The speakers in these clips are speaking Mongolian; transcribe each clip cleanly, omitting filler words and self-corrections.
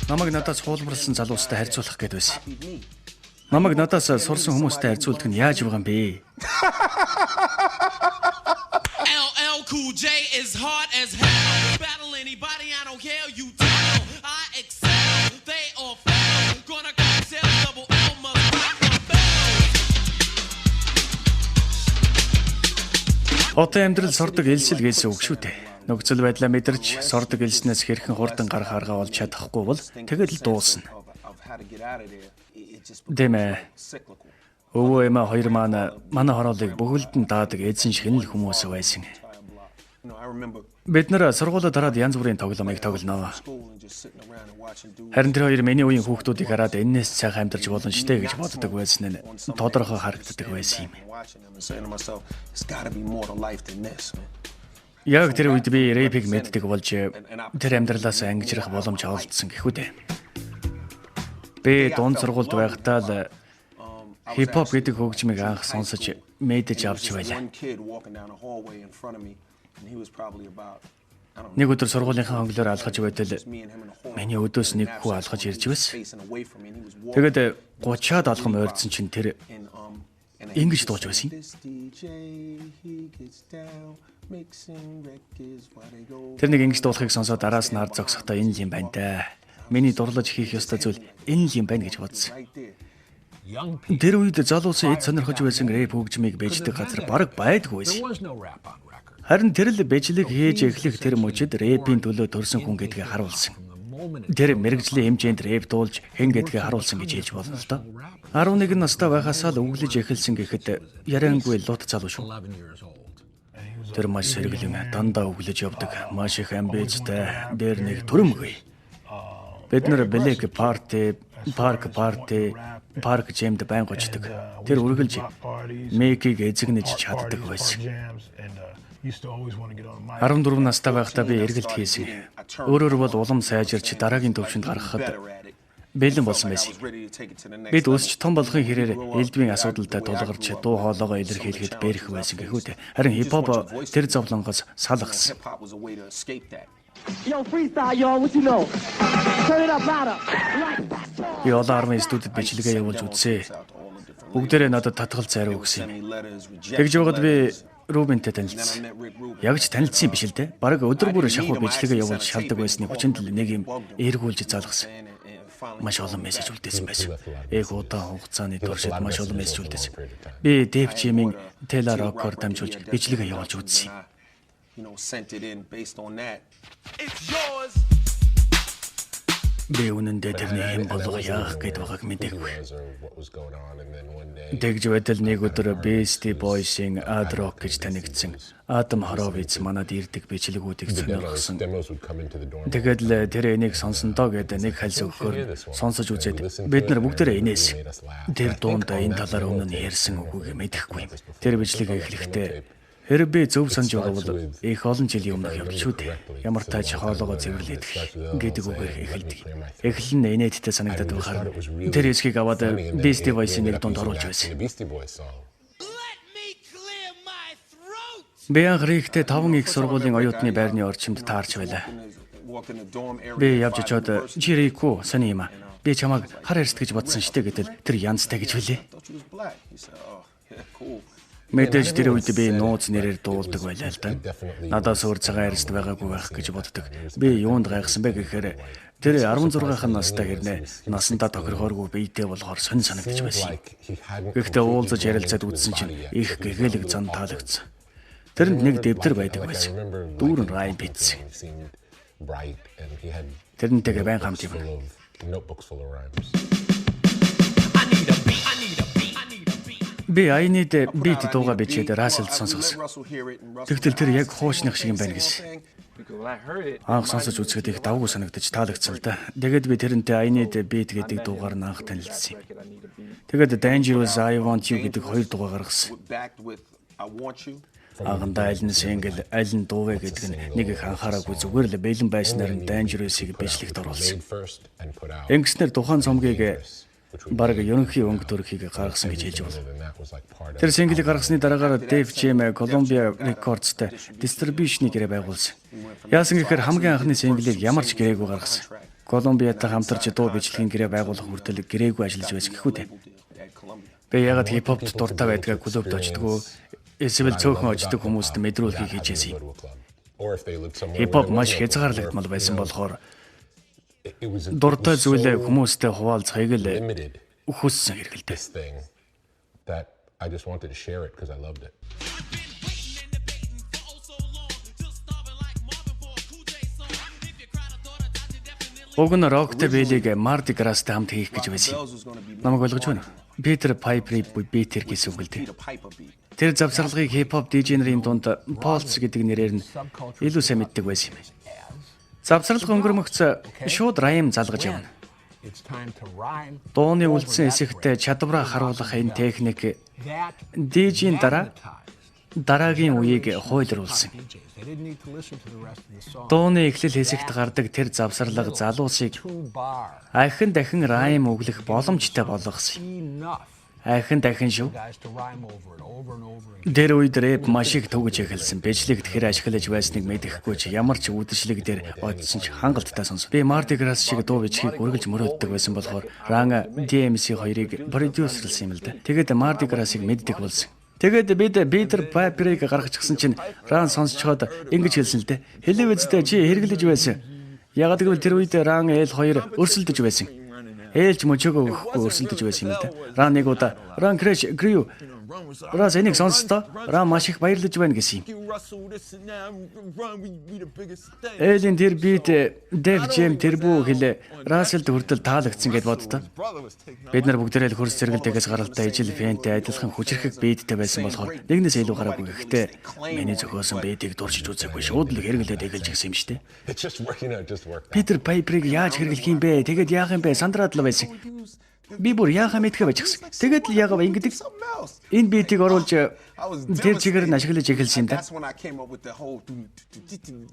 Намайг надаас хуулбарласан залуустай харьцуулах гээд байсан. Намайг надаас сурсан хүмүүстэй харьцуулдаг нь яаж байгаа юм бэ? LL Cool J is hard as hell. Battle anybody, I don't care. You tell. I excel. They all fail. Gonna sell double L must rock the bell. Хотын амьдрал сордог элсэл гэсэн үг шүү дээ. Нөхцөл байдлаа мэдэрч сордог элснээс хэрхэн хурдан гарах арга олж чадахгүй бол тэгэл л дуусна. Тийм ээ. Өвөө эмээ хоёр маань манай хороолыг бөгөлдөн даадаг эзэн шиг л хүмүүс байсан. Бид нар сургуулиа дараад янз бүрийн тоглоомыг тоглоно. Харин тэр хоёр миний үеийн хүүхдүүдийг хараад энээс сайхан амьдарч болно штэ гэж боддог байсан нь тодорхой харагддаг байсан юм. Яг тэр үед би рэпийг мэддэг болж тэр амьдралаас ангижрах боломж олдсон гэхүү дээ. Би дунд сургуульд байхдаа л хипхоп гэдэг хөгжмийг анх сонсож мэдэж авч байлаа. Нэг өдөр сургуулийнхаа хонглоор алхаж байтал миний өдөөс нэг хүү алхаж ирж байсан. Тэгээд 30-аад алхам ойрдсон чинь тэр ингэж дууж байсан юм. Тэр нэг ингэж дуулахыг сонсоод араас нь хар зогсохдоо энэ л юм байна да. Миний дурлаж хийх ёстой зүйл энэ л юм байна гэж бодсон. Тэр үед залуусын эд сонирхож байсан рэп хөгжмийг бэждэг газар бараг байдаггүй байсан. Харин тэр л бэжлэг хийж эхлэх тэр мөчид рэпийн төлөө төрсэн хүн гэдгийг харуулсан. Тэр мэрэгжлийн хэмжээнд рэп дуулж хэн гэдгийг харуулсан гэж хэлж болно л доо. 11 настай байхасаа л өглөж эхэлсэн гэхэд яриангүй лут залуу шүү. Тэр маш сэргэлэн дандаа өглөж явдаг. Маш их амбицтай, дээр нэг төрөмгүй. Бид нар Black Party, Park Party, Park Jam-д байнга очдог. Тэр үргэлж мейкийг эзэгнэж чаддаг байсан. 14 настай байхдаа би эргэлт хийсэн. Өөрөөр бол улам сайжирч дараагийн түвшинд гаргахад бэлэн болсон байсан юм. Бид өсч том болохын хэрээр элдвийн асуудалтай тулгарч дуу хоолойгоо илэрхийлэхэд бэрх байсан гэхүү дээ. Харин хипхоп тэр зовлонгоос салгасан. Yo, freestyle, y'all, what you know? Turn it up louder. Би олон армын студид бичлэгээ явуулж үзсэн. Бүгдээрээ надад татгал зариу өгсөн юм. Тэгж явахад би Рубинтэй танилцсан. Яг ч танилцсан юм биш л дээ. Бараг өдөр бүр шахуу бичлэгээ явуулж шалдаг байсны хүчинд л нэг юм эргүүлж залгасан. Маш олон мессеж үлдээсэн байсан. Их удаан хугацааны туршид маш олон мессеж үлдээсэн. Би Def Jam-ийн Tela Rock-оор дамжуулж бичлэгээ явуулж үзсэн юм. It's yours. Би үнэндээ тэрний хэн болго яах гээд байгааг мэдээгүй. Тэгж байтал нэг өдөр Beastie Boys-ийн Ad Rock гэж танигдсан Адам Хоровиц манад ирдэг бичлэгүүдийг сонирхсон. Тэгээд л тэр энийг сонсон доо гэдэг нэг хальс өгөхөөр сонсож үзээд бид нар бүгдээрээ инээс. Тэр дуунд энэ талаар өмнө нь ярьсан үгүйг мэдэхгүй юм. Тэр бичлэг эхлэхдээ хэрэг би зөв санаж байгаа бол их олон жилийн өмнөх явдал шүү дээ. Ямар тааж хоолоогоо цэвэрлэдэг гэдэг үгээр эхэлдэг. Эхлэл нь инээдтэй санагдаад байхаар тэр хэсгийг аваад Beastie Boys-ийн нэг дунд оруулж байсан. Let me clear my throat. Би анх Рихтээ 5 их сургуулийн оюутны байрны орчимд таарч байлаа. Би явж очиод чи Рику сони юм аа. Би чамайг хар арьст гэж бодсон штэ гэтэл тэр янзтай гэж хэлээ. Мэдээж тэр үед би нууц нэрээр дуулдаг байлаа л да. Надаас өөр цагаан арьст байгаагүй байх гэж боддог. Би юунд гайхсан бэ гэхээр тэр 16 настай хэрнээ насандаа тохирохооргүй биетэй болохоор сонь санагдаж байсан юм. Гэхдээ уулзаж ярилцаад үзсэн чинь их гэгээлэг зан таалагдсан. Тэрэнд нэг дэвтэр байдаг байсан. Дүүрэн райм бичсэн. Тэрнтэйгээ байн хамт явна. I need a beat. I need a beat. I need a beat. Би I need a beat дуугаа бичээд Расселд сонсгосон. Тэгтэл тэр яг хуучных шиг юм байна гэсэн. Анх сонсож үзэхэд их давгүй санагдаж таалагдсан л да. Тэгээд би тэрнтэй I need a beat гэдэг дуугаар нь анх танилцсан юм. Тэгээд Dangerous I Want You гэдэг хоёр дуугаа гаргасан. Агандаа аль нь single, аль нь дуу вэ гэдэг нь нэг их анхаараагүй зүгээр л бэлэн байснаар нь Dangerous-ыг бичлэгт оруулсан. Ингэснээр тухайн цомгийг бараг ерөнхий өнгө төрхийг гаргасан гэж хэлж болно. Тэр single-ийг гаргасны дараагаар Def Jam Columbia Records-тай distribution-ы гэрээ байгуулсан. Яасан гэхээр хамгийн анхны single-ийг ямар ч гэрээгүй гаргасан. Колумбиатай хамтарч дуу бичлэгийн гэрээ байгуулах хүртэл гэрээгүй ажиллаж байсан гэхүү дээ. Би ягаад хипхопт дуртай байдгаа клубт очдгоо эсвэл цөөхөн очдог хүмүүст мэдрүүлэхийг хичээсэн юм. Хипхоп маш хязгаарлагдмал байсан болохоор дуртай зүйлээ хүмүүстэй хуваалцахыг л хүссэн хэрэг л дээ. I just wanted to share it because I loved it. Уг нь роктой Бэлийг Mardi Gras-тай хамт хийх гэж байсан юм. Намайг ойлгож байна уу? Питер Пайпер Битер гэсэн үг л дээ. Тэр завсарлагыг хипхоп DJ нарын дунд Polz гэдэг нэрээр нь илүү сайн мэддэг байсан юм. Завсарлага өнгөрмөгц шууд rhyme залгаж явна. Дууны үлдсэн хэсэгтээ чадвараа харуулах энэ техник DJ-ийн дараа дараагийн үеийг хуйлруулсан. Дууны эхлэл хэсэгт гардаг тэр завсарлага залуусыг ахин дахин rhyme өглөх боломжтой болгосон. Ахин дахин шүү. Тэр үед рэп маш их түгэж эхэлсэн. Бичлэгт хэр ашиглаж байсныг мэдэхгүй ч ямар ч үдшилэг дээр очсон ч хангалттай сонсон. Би Mardi Gras шиг дуу бичихийг үргэлж мөрөөддөг байсан болохоор Run DMC хоёрыг продюсерлсэн юм л да. Тэгээд Mardi Gras-ыг мэддэг болсон. Тэгээд бид Peter Piper-ыг гаргачихсан чинь Run сонсчход ингэж хэлсэн л дээ. Хэлээвэзтэй чи хэрэглэж байсан. Ягаад гэвэл тэр үед Run L хоёр өрсөлдөж байсан. Ээлж мөчөөгөө өгөхгүй өрсөлдөж байсан юм л да. Run нэг удаа Run Crash Crew Рас энийг сонстоо. Ран маш их баярлаж байна гэсэн юм. Элийн тэр бит Def Jam тэрбүү хэл Расселд хүртэл таалагдсан гэд боддоо. Бид нар бүгдээрээ л хөрс цэргэлтэйгээс гаралтай ижил фэнтэй адилхан хүчирхэг биттэй байсан болохоор нэгнээс илүү гараагүй. Гэхдээ миний зохиосон битийг дуршиж үзээгүй шууд л хэрэглээд эхэлж гисэн юм шүү дээ. Питер Пайперыг яаж хэрэглэх юм бэ? Тэгээд яах юм бэ? Сандраад л байсан. Би бүр яахаа мэдхэ байчихсан. Тэгээд л яагаад ингэдэг. Энэ битийг оруулж тэр чигээр нь ашиглаж эхэлсэн юм да.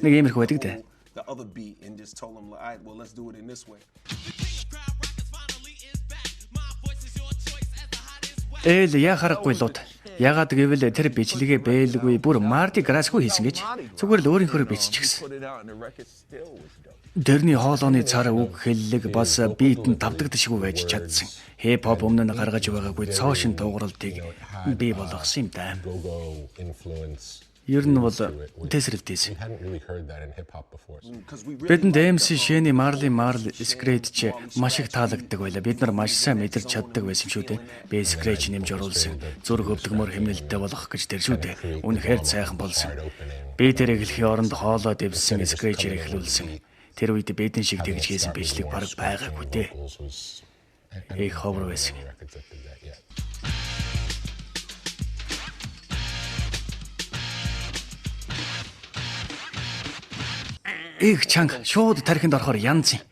Нэг иймэрхүү байдаг дээ. Ээл яхаарахгүй лууд. Ягаад гэвэл тэр бичлэгээ бээлгүй бүр Mardi Gras-гүй хийсэн гэж. Зүгээр л өөрийнхөө биччихсэн. Тэрний хоолойны цар үг хэллэг бас бит нь тавдагдшгүй байж чадсан. Хип хоп өмнө нь гаргаж байгаагүй цоошин дуугаралтыг бий болгосон юм да. Ер нь бол тесрэлтэйсэн. Бидэнд MC Shane Marley Marl Scratch маш их таалагддаг байлаа. Бид нар маш сайн мэдэрч чаддаг байсан шүү дээ. Би Scratch нэмж оруулсан. Зүрх өвдөгмөр хэмнэлттэй болгох гэж тэр шүү дээ. Үнэхээр сайхан болсон. Би тэр эхлэхийн оронд хоолой дэвссэн Scratch-ээр эхлүүлсэн. Тэр үед бидэн шиг тэгж хийсэн бичлэг бараг байгаагүй дээ. Их ховор байсан. Их чанга шууд тархинд орохоор янз юм.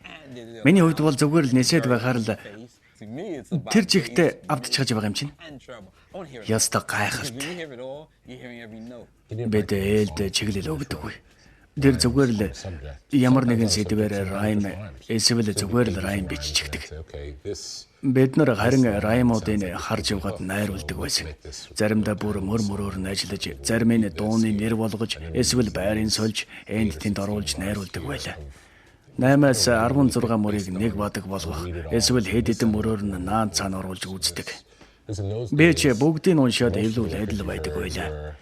Миний хувьд бол зүгээр л нисээд байхаар л тэр жигтээ авдчихаж байгаа юм чинь. Яста гайхалтай. Бид ээлд чиглэл өгдөггүй. Тэр зүгээр л ямар нэгэн сэдвээр rhyme эсвэл зүгээр л rhyme биччихдэг. Бид нар харин rhyme-уудыг харж явгаад найруулдаг байсан. Заримдаа бүр мөр мөрөөр нь ажиллаж, зарим нь дууны нэр болгож, эсвэл байрын сольж, энд тэнд оруулж найруулдаг байлаа. 8-аас 16 мөрийг нэг бадаг болгох, эсвэл хэд хэдэн мөрөөр нь наан цаана оруулж үздэг. Би ч бүгдийг уншаад эвлүүл адил байдаг байлаа.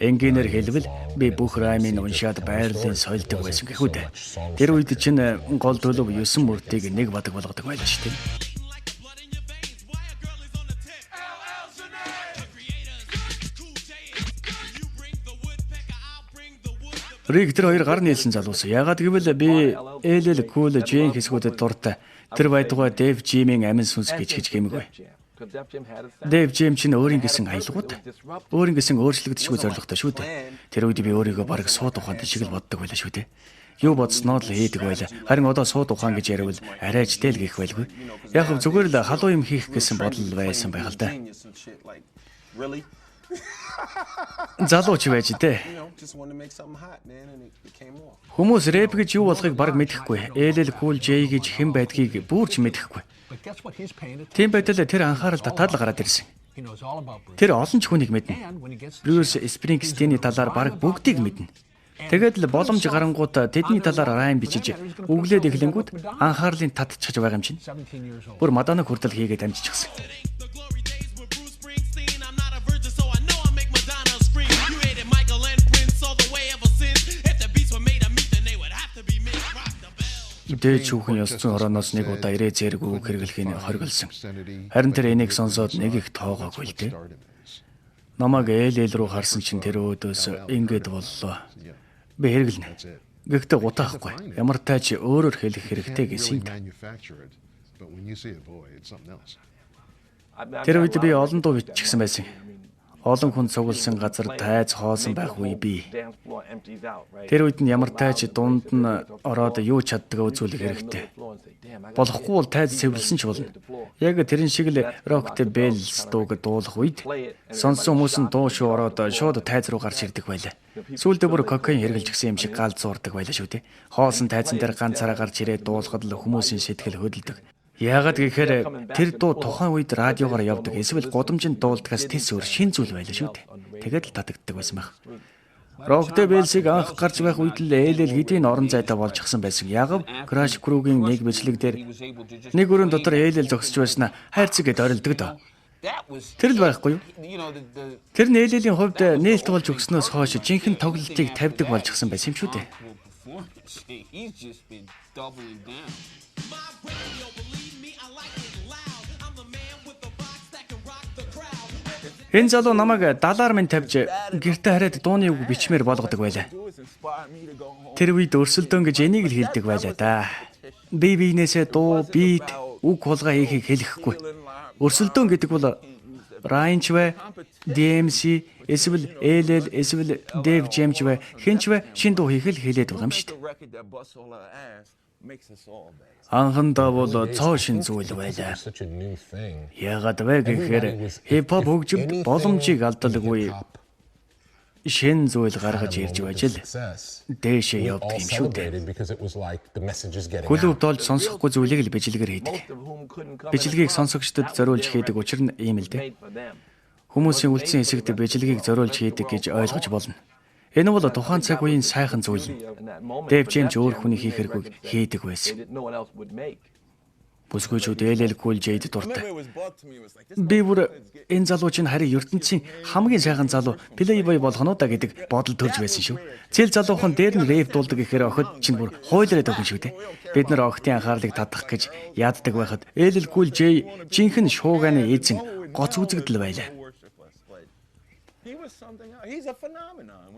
Энгийнээр хэлбэл би бүх раймыг уншаад байрлалын сольдог байсан гэхүү дээ. Тэр үед чинь гол төлөв 9 мөртийг нэг бадаг болгодог байлаа шүү дээ. Рик тэр хоёр гар нийлсэн залуус. Ягаад гэвэл би LL Cool J хэсгүүдэд дуртай. Тэр байтугай Def Jam-ийн амин сүнс гэж гэж гэмгүй. Def Jam чинь өөрийн гэсэн аялгууд, өөрийн гэсэн өөрчлөгдөшгүй зорилготой шүү дээ. Тэр үед би өөрийгөө бараг сууд ухаантай шиг л боддог байлаа шүү дээ. Юу бодсноо л хийдэг байлаа. Харин одоо сууд ухаан гэж яривэл арай ч тэл гэх байлгүй. Яг хав зүгээр л халуун юм хийх гэсэн бодол байсан байх л да. Залууч байж дээ. Хүмүүс рэп гэж юу болохыг бараг мэдэхгүй. LL Cool J гэж хэн байдгийг бүр ч мэдэхгүй. Тийм байтал тэр анхаарал татаад л гараад ирсэн. Тэр олон ч хүнийг мэднэ. Брюс Спрингстиний талаар бараг бүгдийг мэднэ. Тэгээд л боломж гарангууд тэдний талаар райм бичиж өглөөд эхлэнгүүт анхаарлын татчихж байгаа юм чинь. Бүр Мадоннаг хүртэл хийгээд амжчихсан. Дээд шүүхэн ёс зүйн хорооноос нэг удаа ирээ зэрэг үг хэрэглэхийг хориглосон. Харин тэр энийг сонсоод нэг их тоогоогүй л дээ. Намайг ээл рүү харсан чинь тэр өөдөөс ингэж боллоо. Би хэрэглэнэ. Гэхдээ гутаахгүй. Ямар тайч өөрөөр хэлэх хэрэгтэй гэсэн юм. Тэр үед би олон дуу биччихсэн байсан. Олон хүн цугласан газар тайз хоосон байх үе бий. Тэр үед нь ямар тайч дунд нь ороод юу чаддгаа үзүүлэх хэрэгтэй. Болохгүй бол тайз цэвэрлсэн ч болно. Яг тэрэн шиг л Rock the Bells дууг дуулах үед сонссон хүмүүс нь дуу шүү ороод шууд тайз руу гарч ирдэг байлаа. Сүүлдээ бүр кокаин хэрглэж гисэн юм шиг гал зуурдаг байлаа шүү дээ. Хоосон тайзан дээр ганцаараа гарч ирээд дуулахад л хүмүүсийн сэтгэл хөдөлдөг. Яагаад гэхээр тэр дуу тухайн үед радиогоор явдаг эсвэл гудамжинд дуулдгаас тэс өөр шин зүйл байлаа шүү дээ. Тэгээд л татагддаг байсан байх. Rock the Bells-ийг анх гарч байх үед л LL хэдийн орон зайдаа болчихсон байсан. Ягав Crash Crew-гийн нэг бичлэг дээр нэг өрөөнд дотор LL зогсож байснаа хайрцаг гэдээ орилдог доо. Тэр л байхгүй юу? Тэр нь LL-ийн хувьд нээлт болж өгснөөс хойш жинхэнэ тоглолтыг тавьдаг болчихсон байсан юм шүү дээ. Энэ залуу намайг далаар минь тавьж гэртээ хараад дууны үг бичмээр болгодог байлаа. Тэр үед өрсөлдөөн гэж энийг л хэлдэг байлаа да. Би биенээсээ дуу, бит, үг хулгай хийхийг хэлэхгүй. Өрсөлдөөн гэдэг бол Ryan ч вэ, DMC, эсвэл LL, эсвэл Dave James вэ, хэн ч вэ шин дуу хийх л хэлээд байгаа юм шүү дээ. Анхандаа бол цоо шин зүйл байлаа. Яагаад вэ гэхээр хипхоп хөгжимд боломжийг алдалгүй шин зүйл гаргаж ирж байж л дээшээ явдаг юм шүү дээ. Клуб долж сонсохгүй зүйлийг л бичлэгээр хийдэг. Бичлэгийг сонсогчдод зориулж хийдэг учир нь ийм л дээ. Хүмүүсийн үлдсэн хэсэгт бичлэгийг зориулж хийдэг гэж ойлгож болно. Энэ бол тухайн цаг үеийн сайхан зүйл юм. Def Jam ч өөр хүний хийх хэрэггүй хийдэг байсан. Бүсгүйчүүд LL Cool J-д дуртай. Би бүр энэ залуу чинь харин ертөнцийн хамгийн сайхан залуу Playboy болох нь уу да гэдэг бодол төрж байсан шүү. Цэл залуухан дээр нь рэп дуулдаг гэхээр охид чинь бүр хуйлраад өгөн шүү дээ. Бид нар охидын анхаарлыг татах гэж яаддаг байхад LL Cool J жинхэнэ шууганы эзэн гоц үзэгдэл байлаа.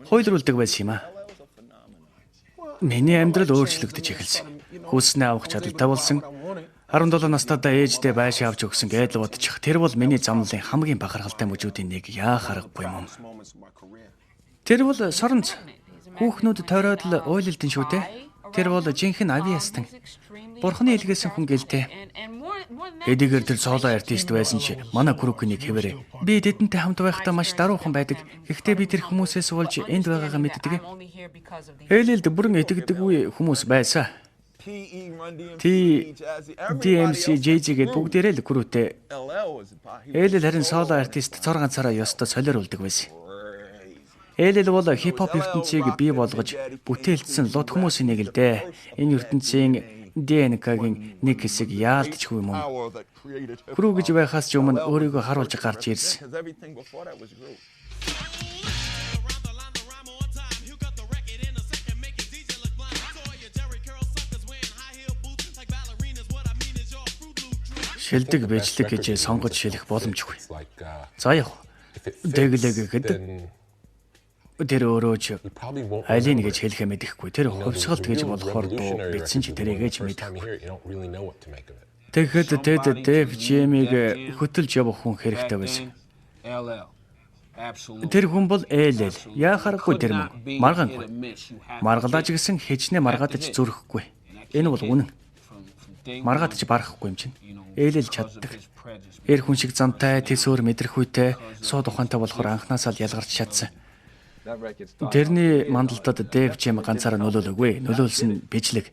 Хуйлруулдаг байсан юм аа. Миний амьдрал өөрчлөгдөж эхэлсэн. Хүснээ авах чадaltaй болсон. 17 настайдаа ээждээ байшин авч өгсөн гэдэл бодчих. Тэр бол миний замналын хамгийн бахархалтай мөжүүдийн нэг. Яа харахгүй юм. Тэр бол соронц. Хүүхнүүд тойроод л уйлалдан шүү дээ. Тэр бол жинхэнэ авиастан. Бурхны илгээсэн хүн гэлтэй. Эдгээр тэр соло артист байсан чи манай крукнийг хэвээрээ. Би тэдэнтэй хамт байхдаа маш даруухан байдаг. Гэхдээ би тэр хүмүүсээс болж энд байгаагаа мэддэг. LL-д бүрэн итгэдэггүй хүмүүс байсан. T, DMC, JJ гээд бүгдээрээ л крүүтэй. LL харин соло артист цор ганцаараа ёстой солиоруулдаг байсан. LL бол хипхоп ертөнцийг бий болгож бүтээлцсэн лот хүмүүсийн нэг л дээ. Энэ ертөнцийн ДНК-гийн нэг хэсэг яалтчгүй юм. Крүү гэж байхаас ч өмнө өөрийгөө харуулж гарч ирсэн. Шилдэг бичлэг гэж сонгож шилэх боломжгүй. За яг. Дэглээ гэхэд тэр өөрөө ч алийг гэж хэлэхээ мэдэхгүй. Тэр хувьсгалт гэж болохоор дуу бичсэн ч тэрийгээ ч мэдэхгүй. Тэгэхэд тэд Def Jam-ыг хөтөлж явах хүн хэрэгтэй байсан. Тэр хүн бол LL. Яа харахгүй тэр мөн. Маргаангүй. Маргалаач гэсэн хичнээн маргаадаж зүрхэхгүй. Энэ бол үнэн. Маргаадаж барахгүй юм чинь. LL чаддаг. Эр хүн шиг зантай, тэсвэр мэдрэхүйтэй, сууд ухаантай болохоор анхнаасаа л ялгарч чадсан. Тэрний мандалтад Def Jam ганцаараа нөлөөлөөгүй. Нөлөөлсөн нь бичлэг.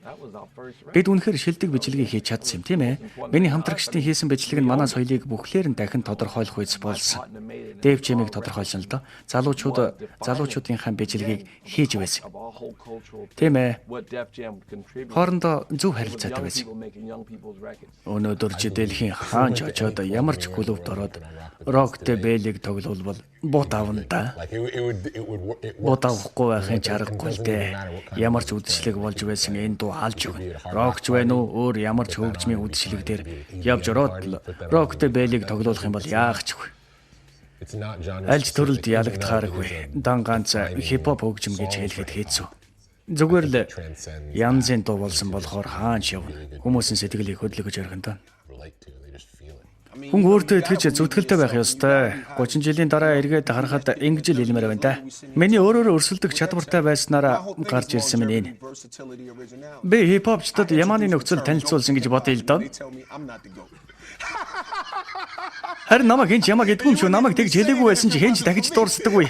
Бид үнэхээр шилдэг бичлэгийг хийж чадсан юм, тийм ээ? Миний хамтрагчдын хийсэн бичлэг нь манай соёлыг бүхлээр нь дахин тодорхойлох үеэс болсон. Def Jam-ыг тодорхойлсон л доо. Залуучуудынхаа бичлэгийг хийж байсан. Тийм ээ. Хоорондоо зөв харилцаатай байсан. Өнөөдөр чи дэлхийн хаан ч очиод ямар ч клубт ороод Rock the Bell-ыг тоглуулбал бут авна да. Бут авахгүй байхын ч аргагүй л дээ. Ямар ч үдшилэг болж байсан энэ дуу алж өгнө. Рок ч байна уу, өөр ямар ч хөгжмийн үдшилэг дээр явж ороод л Rock the Bell-ыг тоглуулах юм бол яах ч вэ. Аль ч төрөлд ялагдахааргүй. Дан ганц хипхоп хөгжим гэж хэлэхэд хэцүү. Зүгээр л янзын дуу болсон болохоор хаан ч явна. Хүмүүсийн сэтгэлийг хөдөлгөж орхино доо. Хүн өөртөө итгэж зүтгэлтэй байх ёстой. 30 жилийн дараа эргээд харахад ингэж л хэлмээр байна да. Миний өөрөөрөө өрсөлдөх чадвартай байснараа гарч ирсэн минь энэ. Би хипхопчдод Яманы нөхцөл танилцуулсан гэж бодъё л доо. Харин намайг хэн ч Яма гэдэггүй юм шүү. Намайг тэгж хэлээгүй байсан чи хэн ч дахиж дурсдаггүй.